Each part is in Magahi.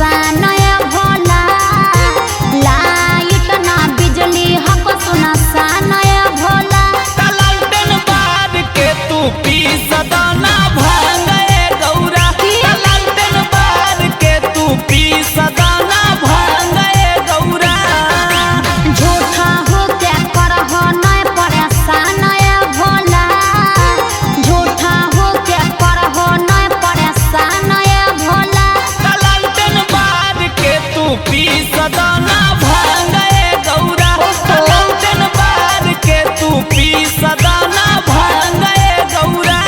सान ए भोला। लाइट ना बिजली हको सुना सान ए भोला। लालटेन बार के तू पी सदाना भांग ए गौरा। लालटेन बार के तू पी सदाना भांग ए गौरा। झूठा हो के करहो नहीं परेशान ए भोला। झूठा हो के करहो नहीं परेशान ए भोला। लालटेन बार के तू पी सदाना भांग ए गौरा। लालटेन बार के तू पी सदाना भांग ए गौरा।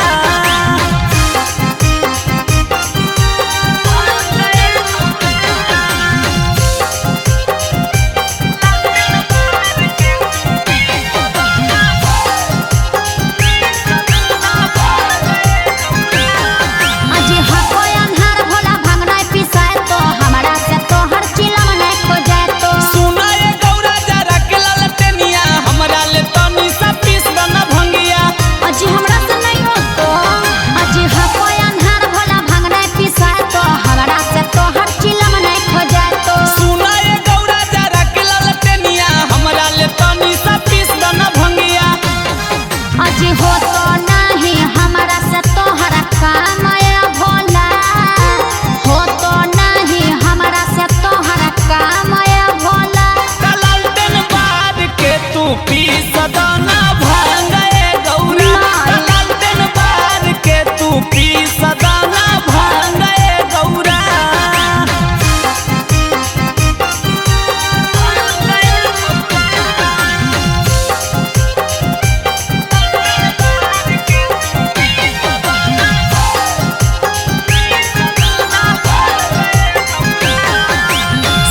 अजी हको अन्हार भोला भांग नहीं पिसाए तो हमरा से तोहर चिलम नहीं खोजाए तो। सुना ए गौरा जरा के लालटेनिया हमरा ले तनी सा पीस दना भंगिया। अजी हमरा से नहीं होतो। अजी हको अन्हार भोला भांग नहीं पिसाए तो हमरा से तोहर चिलम नहीं खोजाए तो। सुना ए गौरा जरा के लालटेनिया हमरा ले तनी सा पीस दना भंगिया। अजी होतो नहीं हमरा से तोहर काम ए भोला। होतो नहीं हमरा से तोहर काम ए भोला। लालटेन बार के तू पी सदाना भांग ए गौरा। लालटेन बार के तू पी सदाना भांग ए गौरा।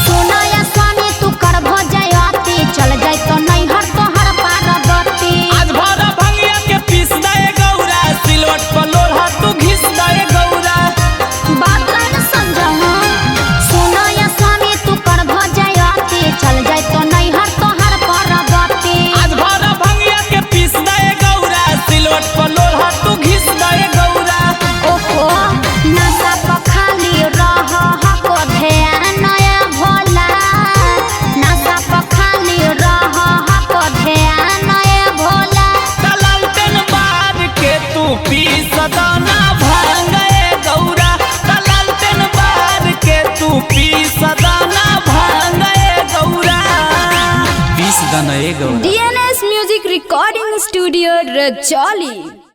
सुना या स्वामी तू करभो जयती चल जाय तो नैहर तोहर पार्वती। आज भरा भंगिया के पीस दे गौरा सिलवट पर लोढ़ा तू घिस दे गौरा। बात नहीं न समझहु। सुना या स्वामी तू करभो जयती चल जाय तो नैहर तोहर पार्वती। आज भरा भंगिया के पीस दे गौरा सिलवट पर लोढ़ा तू घिस दे गौरा। ओहो नशा पर खाली रह हको ध्यान ए भोला। नशा पर खाली रह हको ध्यान ए भोला। लालटेन बार के तू पी सदाना भांग ए गौरा। लालटेन बार के तू पी सदाना भांग ए गौरा। पीस दना ए Gaura. DNS music recording studio Rajauli.